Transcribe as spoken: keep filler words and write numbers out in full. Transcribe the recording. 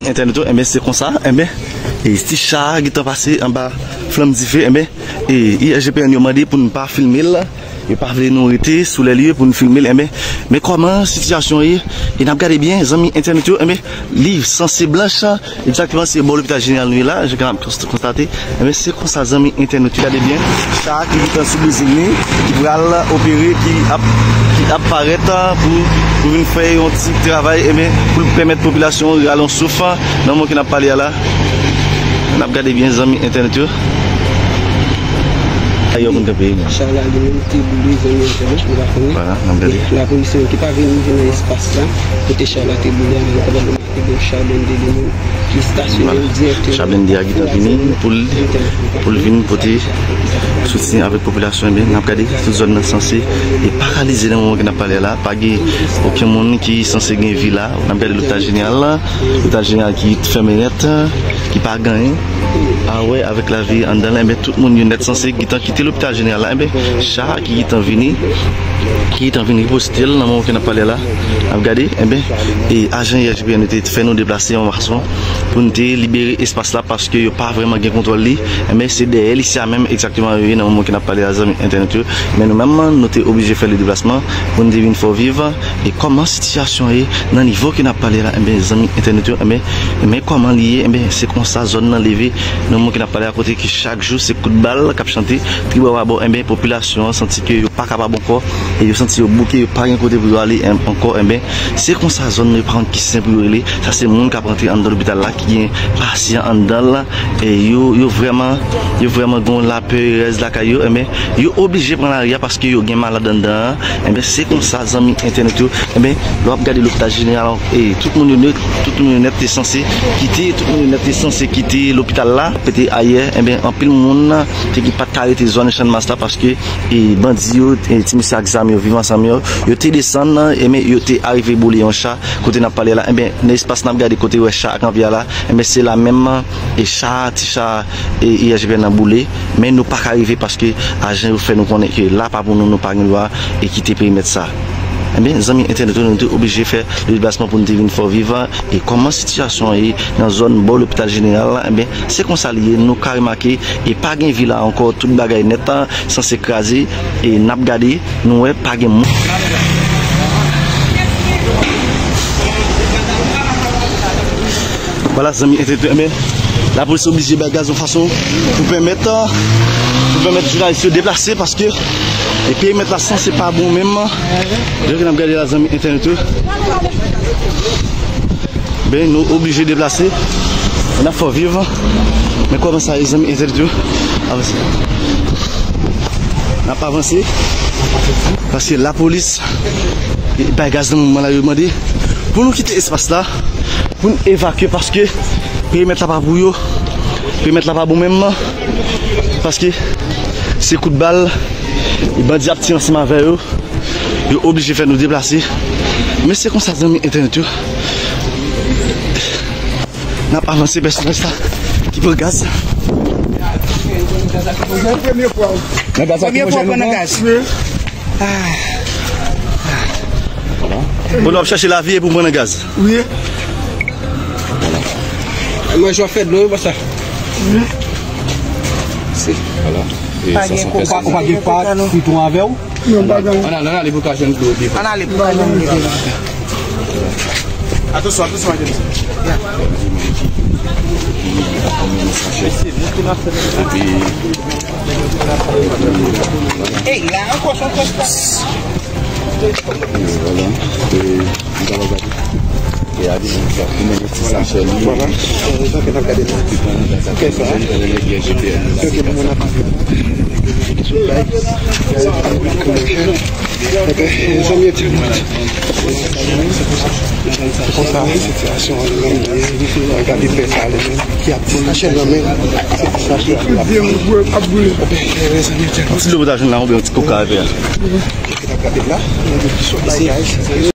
Entènot yo, enben, se konsa, enben, e ti cha a gentan pase anba flanm dife, enben, e I R G P N yo mande pou n pa filme l, yo pa vle nou rete sou lè li ye pou n filme l, enben, men kòman sitiyasyon ye, e n ap gade byen, zanmi entènot yo, enben, li sanse blanch, egzakteman, se bò lopital jeneral nou ye la, jan n ap kons-, konstate, enben, se konsa, zanmi entènot yo, gade byen, cha a ki gentan sou bezil li, ki pral opere, ki ap, ki ap parèt, pou, pou vin fè yon ti travay, enben, pou l pèmèt popilasyon an rale yon souf, nan moman ke n ap pale a la. N ap gade byen, zanmi entènot yo. Ayo moun kanpe, non. Cha la li menm te boule, zanmi entènot, nou pa konnen. Vwala, n ap gade. Lapolis menm ki pa vin rive nan espas la, kote cha la te boule a, men nou kapab remake gen yon cha blende de moun ki estasyone direkteman. Cha blende a gentan vini pou l, pou l vin pote soutyen avèk popilasyon, enben, n ap gade tout zòn nan sanse e paralize nan moman ke n ap pale a la. Pa gen okenn moun ki sanse gen vi la. N ap gade lopital jeneral la. Lopital jeneral ki fèmen nèt, ki pa gen anyen a wè avèk lavi anndan la. Enben, tout moun yo nèt sanse gentan kite lopital jeneral la. Enben, cha ki gentan vini, ki gentan vin riposte l nan moman ke n ap pale a la. N ap gade, enben, e ajan I R G P N yo te fè nou deplase yon fason pou n te libere espas la paske yo pa vrèman gen kontwòl li. Enben, se dèyè lise a menm egzakteman yo ye nan moman ke n ap pale a, zanmi entènot yo. Men nou menm, nou te oblije fè le deplasman pou n te vin fè w viv. E kòman sitiyasyon ye nan nivo ke n ap pale la, enben, zanmi entènot yo, enben, enben, kòman li ye, enben, se konsa zòn nan leve nan moman ke n ap pale a, kote ke chak jou se kout bal k ap chante tribò pa bò, enben, popilasyon an santi ke yo pa kapab ankò, e yo santi yo bouke, yo pa gen kote pou yo ale, en-, ankò, enben, se konsa zòn nan yo pa konn ki sen pou yo rele, sa se moun k ap rantre anndan lopital la, ki gen pasyan anndan l, e yo, yo vrèman, yo vrèman gen yon laperèz lakay yo, enben, yo oblije pran lari a paske yo gen malad anndan an, enben, se konsa, zanmi entènot yo, enben, lè w ap gade lopital jeneral, e, tout moun yo nèt, tout moun yo nèt te sanse kite, tout moun yo nèt te sanse kite lopital la, pete ayè, enben, anpil moun te ki pa t ka rete zòn Channmas la paske, e, bandi yo, e, ti mesye ak zam yo, Viv Ansanm yo, yo te desann, enben, yo te arive boule yon cha, kote n ap pale la, enben, nan espas n ap gade kote wè cha a kanpe a la, enben, se la menm, e, cha, ti cha, e, I R G P N nan boule, men nou pa ka rive paske ajan yo fè nou konnen ke la pa pou nou, nou pa gen dwa e kite perimèt sa. Enben, zanmi entènot yo, nou te oblije fè le deplasman pou nou te vin fè w viv, e kòman sitiyasyon an ye nan zòn bò lopital jeneral la, enben, se konsa li ye, nou ka remake, e pa gen vi la ankò, tout bagay nèt, sanse kraze, e n ap gade, nou wè, pa gen moun. Vwala, zanmi entènot yo, enben, lapolis oblije bay gaz yon fason pou pèmèt, pou pèmèt jounalis yo deplase paske, e, perimèt la sanse pa bon menm. Jan ke n ap gade la, zanmi entènot yo. Ben, nou oblije deplase. N ap fè w viv. Men kòman sa ye, zanmi entènot yo. Avanse. N ap avanse. Paske lapolis, e, bay gaz nan moman la, yo mande pou nou kite espas la, pou n evakye, paske perimèt la pa pou yo. Perimèt la pa bon menm. Paske se kout bal, e bandi ap tire ansanm avè yo. Yo oblije fè nou deplase. Men se konsa, zanmi entènot yo. N ap avanse, pèsonaj sa ki pran gaz. Premye fwa. Nan gaz la ki monchè nou pran? Premye fwa pran nan gaz. Wi. Ah. Bon, nou ap chache lavi epi w pran nan gaz. Wi. Mwen jwa fè dlo, wi, bòs la. Wi. Se. Vwala. E pa sa gen se koka, pèsonaj. Ou pa gen pa sitwon avè w? Non, pa gen. Ann ale, ann ale pou ka jwenn dlo devan. Ann ale pou ka jwenn dlo devan. Atansyon, atansyon, atansyon. Ey, la ankò se yon kòs pa. Vwala. E, nou ta va gade. E a di, nou ta pou mennen ti sachè li. Vwala. E, sa ke n ap gade la. Kè sa. Yo gen moun ap. Sou bay. Ok, zanmi entènot. Se konsa sitiyasyon an li menm ye. Gade pè sa li menm ki ap ti sachè nan men. Se ti sachè a li ap pran. Yon ti dlo pou ta jwenn la, oubyen yon ti koka avè a. Ki t ap gade la, yon ti sou bay, guys.